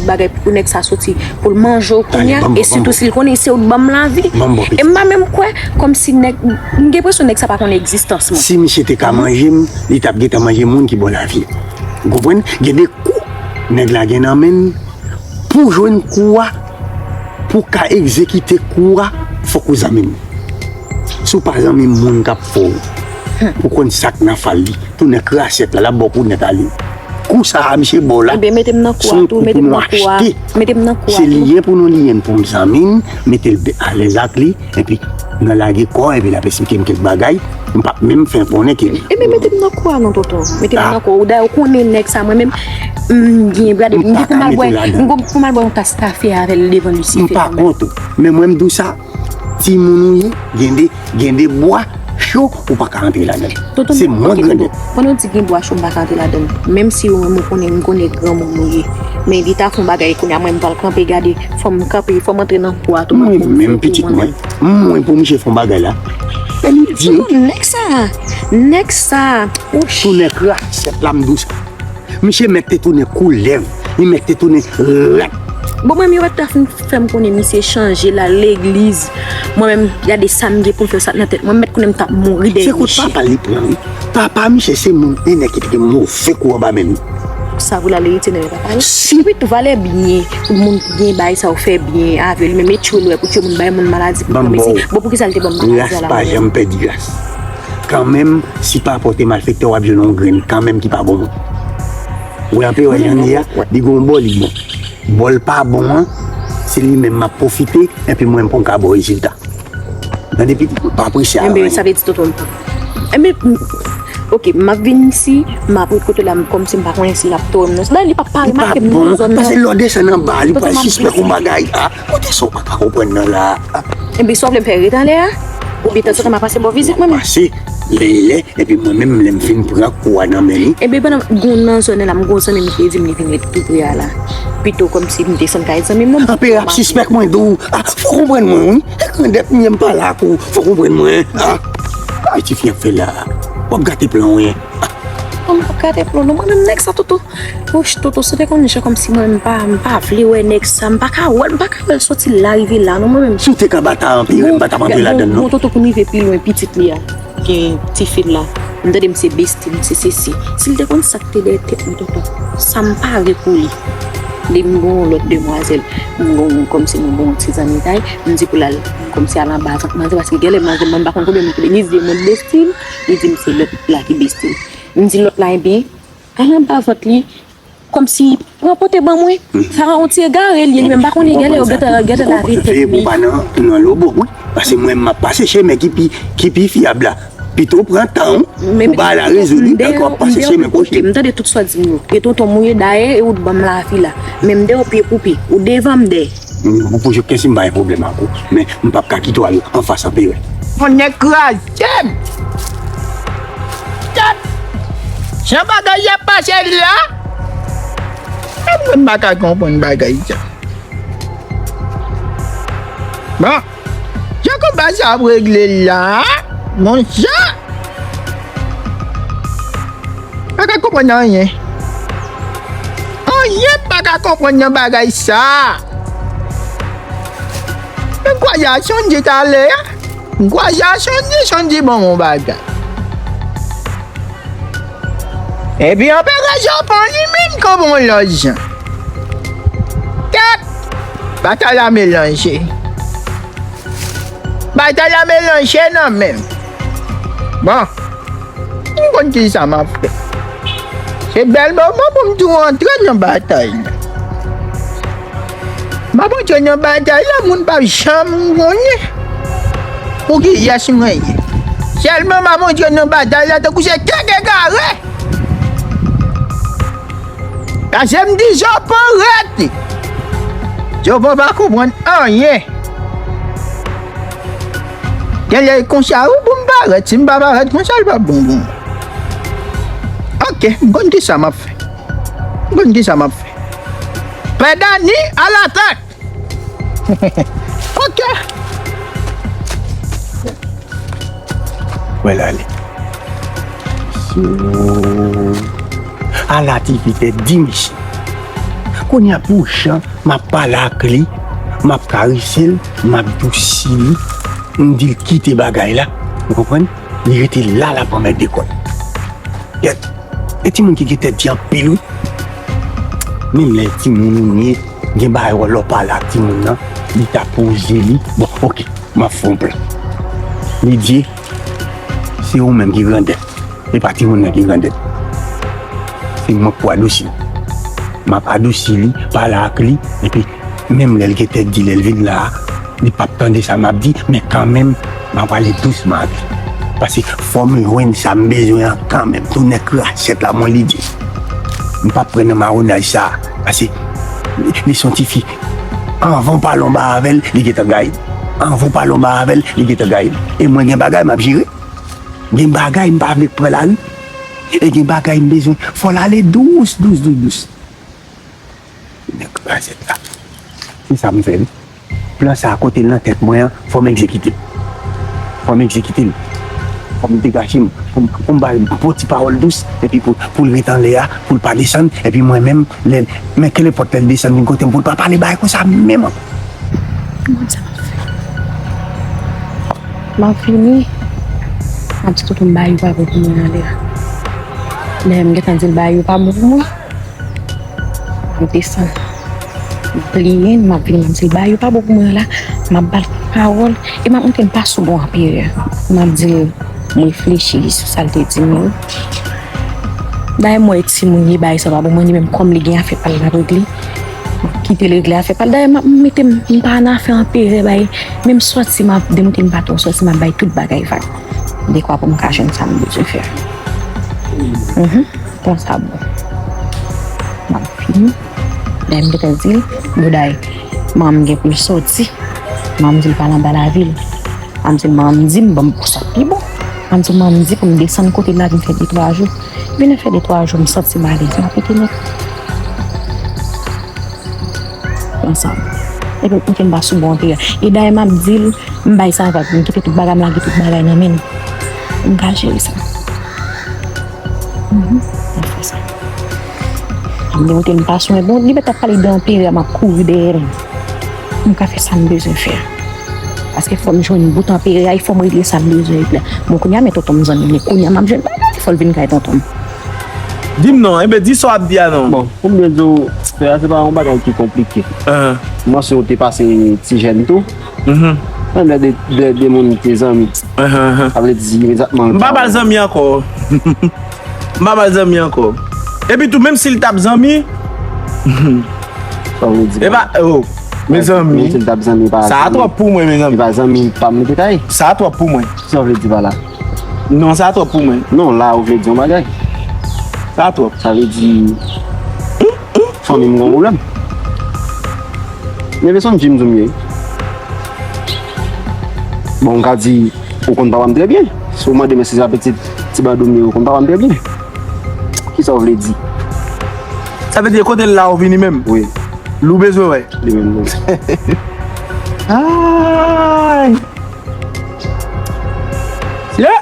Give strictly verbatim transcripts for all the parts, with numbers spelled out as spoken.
bagay pou nèg sa soti pou l manje w kounye a, e sitou si l konnen se ou k ban m lavi. E m pa menm kwè, kòmsi nèg, m gen enpresyon nèg sa pa konn egzistans mwen. Si misye te ka manje m, li t ap gentan manje moun ki ba w lavi. Ou konprann? Gen de kou nèg la gen nan men l. Pou w jwenn kou a, pou w ka egzekite kou a, fòk ou zanmi m. Si w pa zanmi m, moun k ap fè w, ou konn sa k nan fal li. Tounen krasyèt la, l ap ba w kou nèt ale. Kou sa a misye ba w la, se yon kou pou nou achte. Se liyen pou nou liyen pou m zanmi m, mete l alèz ak li, epi nan lage kò, epi l ap esplike m kèk bagay, m p ap menm fè konnen ke. Ebyen, mete m nan kou a non, tonton. Mete m nan kou a. Dayè, ou konnen nèg sa, mwen menm, m gen, gade, m gen pou m al bwè, m gen pou m al bwè yon tas kafe avè l devan Lisifè. M pa kont ou. Men mwen, m di w sa, timoun ou ye, gen de, gen de bwa cho ou pa ka antre ladan l. Se mwen grandèt. Pandan w di gen bwa cho m pa ka antre ladan l, menm si ou menm ou konnen, m konnen granmoun ou ye. Men li ta fè yon bagay kounye a, mwen m pral kanpe gade, fò m kanpe, fò m antre nan kou a tou. Mwen menm pitit mwen, mwen pou misye fè yon bagay la. E li di wi. Nèg sa, nèg sa, ouch. Tounen krasyèt la, m di w sa. Misye mèt te tounen koulèv, li mèt te tounen rat. Bon, mwen, yo mèt ta fin fè m konnen misye chanje, l al legliz. Mwen menm, gade sa m gen pou m fè sa nan tèt mwen, m mèt konnen m t ap mouri dèyè misye. Se kout papa l li pran, wi. Papa misye se moun, yon nèg ki te gen move kou anba men l. Sa pou l al erite nan men papa l? Si. Epi tou, valè byen, tout moun ki gen bagay sa yo fè byen avè l, men e tchwe l wè pou tchwe moun, bay moun maladi pou pran medsin. Bon, poukisa l te ban m maladi a la? Ras pa janm pèdi ras. Kanmenm, si pa pote malfektè, w ap jwenn yon grenn kanmenm ki pa bon moun. Ou wè anpe wè jan li ye a, li gen yon bò li bon. Bò l pa bon an, se li menm m ap pwofite, epi mwen m konn ka ba w rezilta. Tande pitit, pa prese a anyen. Enben, sa vle di tonton m pa. Enben, m, oke, m ap vin isi, m ap ret kote la, m, kòmsi m pa konnen si l ap tore m non. Dayè, li p ap pa remake m nan zòn nan. Li pa bon, paske lè w desann anba, li pral sispèk yon bagay. Ah, kote sa w pa ka konprann nan la a? Enben, sa w vle m fè ret anlè a? Oubyen tanzantan m ap pase ba w vizit mwen menm? Pase, lè e lè, epi mwen menm, lè m fin pran kou a nan men li. Enben, pandan m nan zòn nan la, m gon zanmi m ki di m li vin ret tou pre a la. Pito kòmsi m desann kay zanmi m nan. Anpil ap sispèk mwen di w. Ah, fò w konprann mwen, wi. E grandèt m ye, m pale ak ou. Fò w konprann mwen. Ah. Bagay tifi ap fè la. W ap gate plan w, wi. Ah. Mwen m p ap gate plan w non. Mwen menm nèg sa, Toto. Wouch, Toto, si w te konn jan kòmsi mwen, m pa, m pa vle wè nèg sa, m pa ka wè l, m pa ka wè l soti la rive la non, mwen menm. Si w te ka ba ta anpil, m pa t ap antre ladann non. Bon, Toto, pou n rive pi lwen, pitit li a, gen tifi l la. M tande m se besti, m se sesi. Si l te konn sa k te dèyè tèt mwen, Toto, sa m pare pou li. Li, m gon yon lòt demwazèl, m gon, kòmsi m gon yon ti zanmitay, m di pou l al, kòmsi al anba vant manzè, paske genlè manzè, mwen m pa konn konbyen moun ki te mize mwen besti l, li di m se lòt la ki besti l. M di lòt la, ebyen, al anba vant li, kòmsi pran pote ban mwen. Sa yon ti egare li ye, li menm pa konnen genlè yo gentan, gentan lave tèt li. Pou pa nan, nan lobo, wi. Paske mwen, m ap pase chemen ki pi, ki pi fyab la. Pito pran tan w, pou bagay la rezoli, ankò pase chemen kwochi. M tande tout sa w di m yo. E tonton m ou ye, dayè, e ou t ban m lavi la. Men m dèyè w pye pou pye. Ou devan m dèyè. Pou, pou jokè si m pa gen pwoblèm ak ou. Men m p ap ka kite w al anfas anperè. Yon nèg kraze m! Gad jan bagay y ap pase la! Mwen m pa ka konprann bagay sa. Bon, jan konba sa ap regle la, monchè! Pa ka konprann anyen. Anyen m pa ka konprann nan bagay sa. Men kwaze a Sonji talè a. Kwaze a Sonji, Sonji ban m yon bagay. Epi anperè Jopan li menm konprann lòt jan. Kèt! Batay la melanje. Batay la melanje nan men m. Bon. M konn kisa m ap fè. Se bèl moman pou m tou antre nan batay la. M ap antre nan batay la, moun p ap janm konnen pou kiyès mwen ye. Sèlman m ap antre nan batay la tankou se kèk egare. Paske m di Jopan rete. Jopan pa konprann anyen. Genlè e konsa wi pou m parèt. Si m pa parèt konsa, l p ap bon pou mwen. Oke, m konn kisa m ap fè. M konn kisa m ap fè. Pè Dani, alatak! Oke. Wè l ale. Ala ti fè tèt di mesye. Kounye a pou jan m ap pale ak li, m ap karese l, m ap dousi li, m di l kite bagay la, ou konprann? Li rete la, l ap anmède kò l. Kèt, e timoun ki gen tèt di anpil wi. Menm lè timoun ou ye, gen bagay wè lè w pale ak timoun nan, li ta poze li. Bon, oke, m ap fè yon plan. Li di, se ou menm ki grandèt. E pa timoun nan ki grandèt. Se mwen k pou adousi l. M ap adousi li, pale ak li, epi menm lè l gen tèt di, lè l vin la a, li p ap tande sa m ap di, men kanmenm, m ap pale dousman ak li. Paske fò m jwenn sa m bezwen an kanmenm. Tounen krachèt la, mwen li di. M p ap pran nan mawonaj sa a. Paske li, li se yon tifi. Anvan w pale yon bagay avè l, li gentan gaye l. Anvan w pale yon bagay avè l, li gentan gaye l. E mwen gen bagay m ap jere. Gen bagay m pa vle k pran lari. E gen bagay m bezwen. Fò l ale dous, dous, dous, dous. Nèg kraze la. Se sa m fè wi. Plan sa a kote l nan tèt mwen an, fò m egzekite l. Fò m egzekite l. Fò m degaje m. Fò m, fò m ba l yon bon ti pawòl dous, epi pou, pou l ret anlè a, pou l pa desann, epi mwen menm, lè, men kenenpòt lè l desann vin kote m, pou l pa pale bagay konsa menm ankò. Bon, sa m ap fè. M ap vini, m ap di tonton m bagay yo pa bon pou mwen anlè a. Lè m gentan di l bagay yo pa bon pou mwen, m desann. M ap pliye, m ap vini, m ap di l bagay yo pa bon pou mwen la. M ap ba l pawòl, e m ap montre m pa sou bon anperè. M ap di l m reflechi sou sa l te di m yo. Dayè m wè timoun li bagay sa pa bon, mwen li menm kòm li gen afè pa l l ap regle. M ap kite l regle afè pa l. Dayè m ap mete m, m pa nan afè anperè bay. Menm sòti m ap demontre m pa twò sòti, m ap bay tout bagay vag. Dekwa pou m ka jwenn sa m bezwen fè. Mhm. Konsa bon. M ap vini. Dayè m gentan di l, Bouday, manman m gen pou l sòti. Manman m di l pa l anba lavil. Manman m di l, manman m di m, ban m pou sa pi bon. Manman m di l, manman m di pou m desann kote l la vin fè de twa jou. Vin fè de twa jou, m santi m alèz. M ap rete nèt. Ansanm. Epi m fin pa sou bon anperè. E dayè m ap di l, m bay sa vag, m kite tout bagay, m lage tout bagay nan men l. M ka jere sa. Mhm. M ap fè sa. M demontre m pa sou mwen bon, li mèt ap pale de anperè, m ap kouri dèyè l. M ka fè sa m bezwen fè a. Paske fò m jwenn bout anperè a, e fò m regle sa m bezwen regle. Bon, kounye a, men tonton m zanmi, men kounye a, m ap jwenn bagay, fò l vin kay tonton m. Di m non, enben, di sa w ap di a non. Bon, pou m byen di w, se, se pa yon bagay ki konplike. Ahn. M panse w te pase ti jèn tou. Mhm. Menm lè de, de, de moun te zanmi. Ahn, ahn, ahn. Sa vle di imedyatman. M pa ba l zanmi ankò. M pa ba l zanmi ankò. Epi tou, menm si l t ap zanmi, sa vle di e pa, oh, mezanmi. Menm si l t ap zanmi, pa sa a twòp pou mwen, mezanmi. E pa zanmi pa m li te ka ye. Sa a twòp pou mwen. Sa vle di pa la. Non, sa a twòp pou mwen. Non, la, ou vle di yon bagay. Sa a twòp. Sa vle di, fanmi m gen yon pwoblèm. Men bezwen di m, di m ye. Bon, m ka di, ou konn papa m trè byen. Si w mande m si se pa pitit ti Bandou m ye, ou konn papa m trè byen. Kisa w vle di? Sa vle di kote l la ou vini menm? Wi. Li w bezwen wè? Li menm, wi. Ay! Yeah!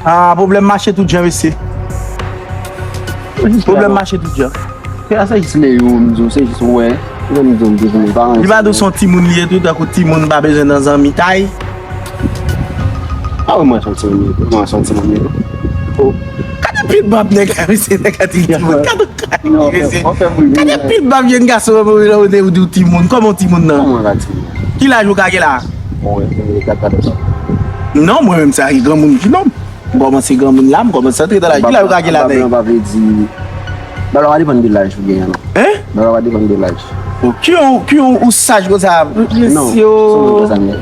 Ah, pwoblèm mache tout jan, mesye. Pwoblèm mache tout jan. Frè a se jis Leyon, m di w, se jis wè. Ou konn di w, m di w, m pa. Li pa di w se yon timoun li ye tou, tankou timoun pa bezwen nan zanmitay. Ah wi, mwen se yon timoun li ye tou, mwen se yon timoun li ye tou. Oh. Gade pil bab nèg la, mesye, nèg la di timoun. Gade, gade, mesye. Gade pil bab jèn gason, ou di w timoun. Kòman w timoun nan? Kòman w ka timoun? Ki laj ou ka gen la? Bon, e, e, gad, gad sa. Non, mwen menm, se granmoun ki nonm. M kòmanse granmoun la, m kòmanse antre nan laj. Ki laj ou ka gen la, nèg? Bab la pa vle di. Bab la pa depann de laj ou genyen, non. Hein? Bab la pa depann de laj. Oh, ki yon, ki yon ou saj konsa? Non, se yon konsa, nèg.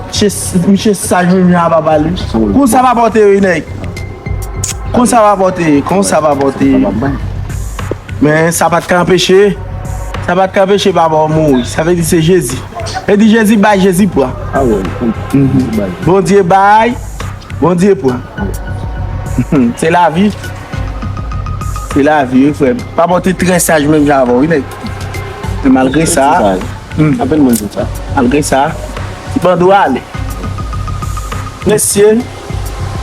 Misye, misye saj menm jan a papa li. Konsa papa w te ye, nèg. Konsa papa w te ye, konsa papa w te ye. Men sa pa t ka anpeche, sa pa t ka anpeche papa w mouri. Sa vle di se Jezi. E di Jezi bay, Jezi pran. Ah wi. Mhm. Bondye bay, Bondye pran. Se lavi. Se lavi, wi, frè m. Papa w te trè saj menm jan avè w, wi, nèg. Men malgre sa, hmm. Apèn mwen di sa. Malgre sa, ti Bandou ale. Mesye,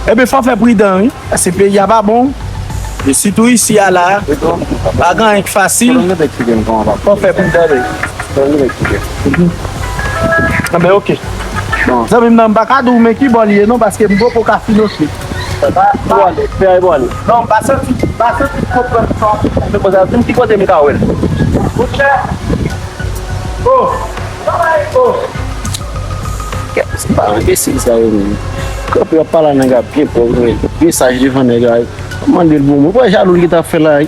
ebyen, fò fè pridan, wi. Paske peyi a pa bon. E sitou isi a la, pa gen anyen k fasil. Fò fè pou m tande. Anben, oke. Zanmi m nan, m pa ka di w men ki bò li ye non, paske m poko ka fin osi. Sa pa, pa, non, m pa santi, m pa santi m konprann sa w ap di. Men konsa, di m ki kote m ka wè l. Monchè. Oh. Oh. Kèt, se pa enbesil sa yo menm. Kanpe ap pale a nèg la byen pwòp, mesaj devan nèg la. Mande l pou mwen. Mwen pa jalou l gentan fè la.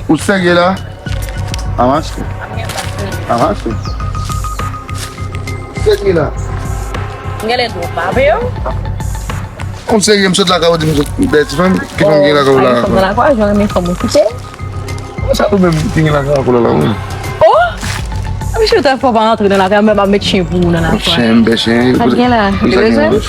Ou serye la? Avanse. Avanse. Serye la. M genlè dwe pa vle yo. Ou serye, m sot lakay ou di m sot dèyè ti fanm. Ki fanm gen lakay ou la? Fanm nan lakay, jan renmen fanm ou kite. Sa ou menm ki gen lakay ou la la, wi. Oh! Misye ta fò pa antre nan lakay, mwen pa met chen pou ou nan lakay. Chen, m pè chen. Sa gen la? Ou bezwen?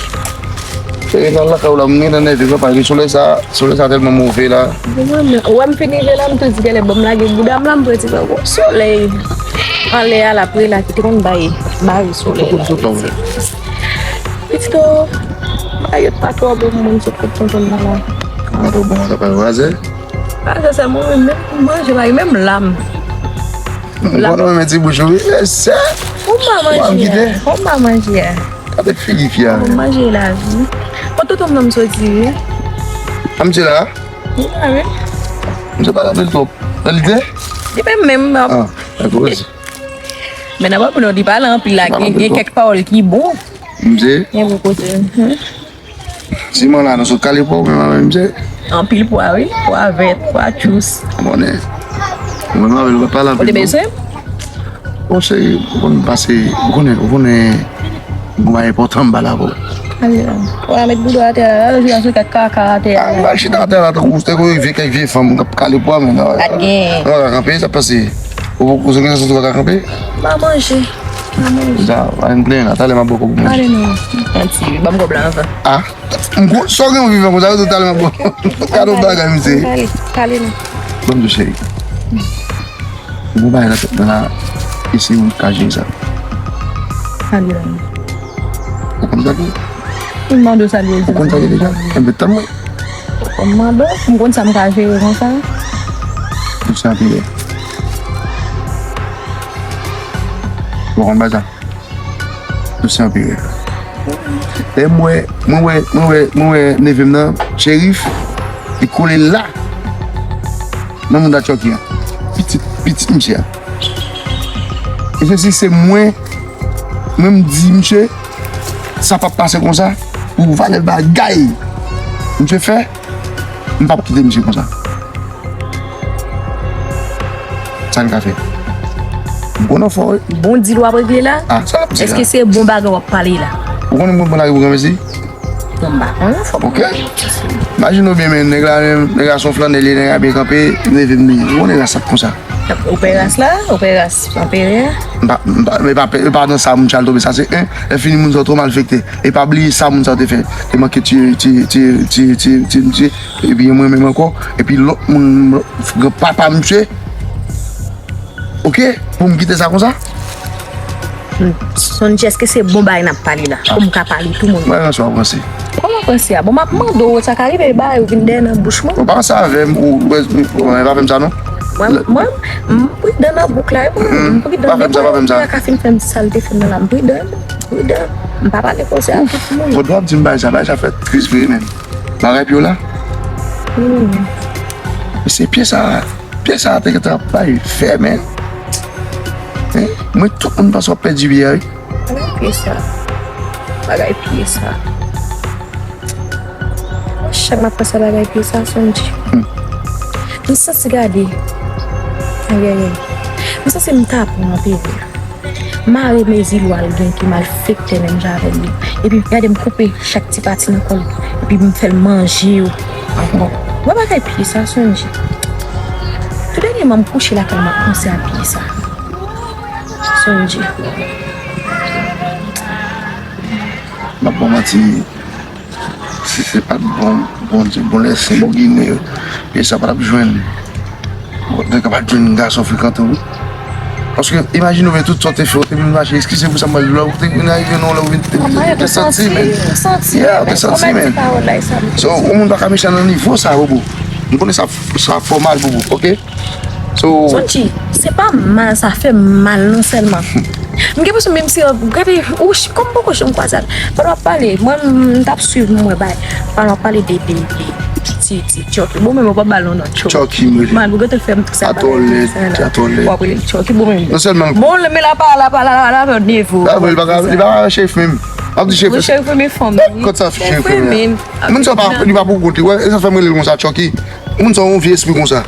Se nan lakay ou la, m gen nan nève, papa, solèy sa, solèy sa tèlman move la. Ou wè m fin rive la, m tou di genlè ban m lage bouda m la, m pran ti pran gwo solèy. Anlè a la, pre la, ki te konn bay, bay solèy la. Pitit o, bagay pa twò bon, moun sot kot tonton m nan la. An do bon, sa pa vwazen. Pase sèlman, men manje pa gen menm lam. M konnen w renmen ti bouch ou, wi. Mesye. Ou pa manje a. Ou pa manje a. Gade figi fi a. Ou manje la, wi. Kot tonton m nan m soti, wi. A, misye la? Li la, wi. Misye pa anpil twòp. Nan lide? Li menm menm. Ah, dakò, osi. Men nan pa pou nou di pale anpil la, gen, gen kèk pawòl ki bon. Misye? Gen bon kote. Mhm. Siman la, nou sot kale pwa ou menm avè misye? Anpil pwa, wi. Pwa vèt, pwa tchous. Konnen. Ou menm avè l, ou pa pale anpil non. Ou te bezwen? Bon, cheri, ou konn pase, ou konnen, ou konnen, gon bagay enpòtan m pale avè w. Ale la. Ou a met bouda atè a, ou jwe sou kèk kaka atè a. Ah, ou al chita atè la, tankou, tankou vye, kèk vye fanm k ap kale pwa, men, non. Pa t gen. Ou pa ka kanpe, sa pase. Ou, ou, ou, ou, ou pa ka kanpe? M a manje. M a manje. Sa, pa gen plenyen la, talè m ap bò kòb pou manje. Ale non. Mèsi, ban m kòb la anvan. Ah, m ko-, sa w gen w vivan konsa, yo tout talè m ap bò. Gade yon bagay, misye. Ale, ale non. Ban m di w, cheri. Ou gon bagay nan tèt mwen la, eseye wè m ka jere sa. Ale non. Ou konn sa ki? M mande w sa l ye. Ou konn sa ki deja? Enben, tann mwen. Ou konn mande w, m konn sa m ka jere konsa. Dosye anpire. Ou konn bagay sa? Dosye anpire. E mwen, mwen wè, mwen wè, mwen wè neve m nan, Cherif, li kole la. Nan moun da Chucky an. Pitit, pitit misye a. E se si se mwen, mwen m di misye, sa p ap pase konsa, pou valè bagay misye fè, m p ap kite misye konsa. Sa n ka fè? M konnen w fò, wi. Bon dil w ap regle la? Ah, sa l ap di la? Èske se bon bagay w ap pale la? Ou konnen m konn pran lari pou granmesi? Bon, m pa konnen, fò m... Ok. Imajine w byen, men nèg la, nèg la se yon flannèl, nèg la byen kanpe, neve m li. Ou konnen ras ap konsa. Ou pè ras la, ou pè ras anperè a. M pa, m pa, e pa, e pa nan sa moun sa al tonbe, sa se en, lè fini moun sa yo twò malfekte. E pa bliye sa moun sa yo te fè. Te manke tiye, tiye, tiye, tiye, tiye, tiye, tiye, epi mwen menm ankò, epi lòt moun, lòt, granpapa misye. Ok, pou m kite sa konsa? Sonji, èske se bon bagay n ap pale la? Ah. Pou m ka pale tou moun. Mwen, sa w panse? Kòman panse a? Bon, m ap mande w, sa ka rive bagay ou vin dèyè nan bouch mwen. Ou pa panse avè m, ou, ou, ou, ou pa fè m sa non? Mwen, mwen, m pridan nan bouk la, wi, mwen, m pridan. Pa fè m sa, pa fè m sa. Depi ka fin fè m sa l te fè m nan la, m pridan, m pridan. M pa pale konsa ak tout moun. Bon, dwa ap di m bagay sa, bagay sa fè tris vre menm. Bagay pye w la? Wi. Se pye sa. Pye sa a te gentan ap bay fè, men. Hein? Mwen, tout moun panse w ap pèdi pye a, wi. Bagay pye sa. Bagay pye sa. Chak m ap panse a bagay pye sa, Sonji. Hmm. M santi gade. Ayayay. M santi m ta pran anpil. Mare mezi lwa l gen ki malfektè menm jan avè m li. Epi gade m koupe chak ti pati nan kò l. Epi m fè l manje yo ankò. Wè bagay pye sa, Sonji. Tou dènyèman m kouche lakay m ap panse a pye sa. Sonji. M ap ba w manti, si se pa t bon, Bondye, bon lèsen, bon Ginen, peyi sa pa t ap jwenn. Bon, nèg pa t jwenn gason frekan tou. Paske, imajine w, men tout sa w te fè, w te vin mache, eskize pou sa m pral di w la, ou te vin rive nan lè ou vin te, te, te santi, men. Yeah, ou te santi, men. So, yon moun pa ka mechan nan nivo sa, Bobo. M konnen sa, sa fè w mal, Bobo, oke? So, Sonji, se pa mal, sa fè m mal non sèlman. M gen enpresyon menm si, gade, ou, kòm poko janm kwaze al. Pandan w ap pale, mwen, m t ap swiv, m wè bay. Pandan w ap pale de, de, de, ti, ti, Chucky. Bon, menm ou pa ba l non, Chucky. Chucky, m rele. Mal, ou te fè m tout sa. Atò lèd, atò lèd. W ap rele Chucky, bon, menm. Non sèlman. Bon, men la pa, la pa, la, la, la, la, nevo. Li pa, li pa, li pa chef menm. M ap di chef. Chef, men fanm. Kot sa chef menm? Men, Moun sa pa, li pa pou kont li. Wè, sa fè m rele l konsa, Chucky. Moun sa yon vye espri konsa.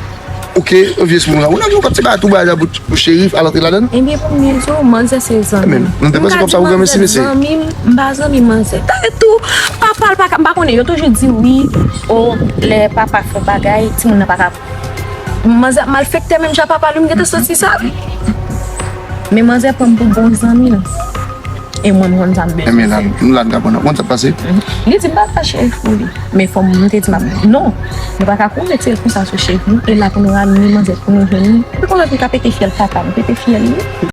Oke, yon vye espri konsa. Ou nan yon kòt ti bagay tou bagay la pou, pou cherif al antre ladan. Ebyen, pou m di w, manzè se zanmi m. Men, nou te panse kòm sa pou granmesi, mesye. Zanmi m, m pa zanmi manzè. Talè tou, papa l pa ka, m pa konnen, yo toujou di wi, o, lè papa fè bagay, timoun nan pa ka. Manzè ap malfektè menm jan papa li, m gentan santi sa. Men manzè pran m pou bon zanmi l. E mwen, m konn sa m bezwen. Enben la, nou la n ka pran nan. Konn sa k pase? Li di m pa fache pou li. Men fò m te di m ap non. Nou pa ka konnen se konsa sou cheve nou. E la pou nou rale manzè pou nou jwenn li. Pou konn nou ka pete fyèl papa, nou pete fyèl li.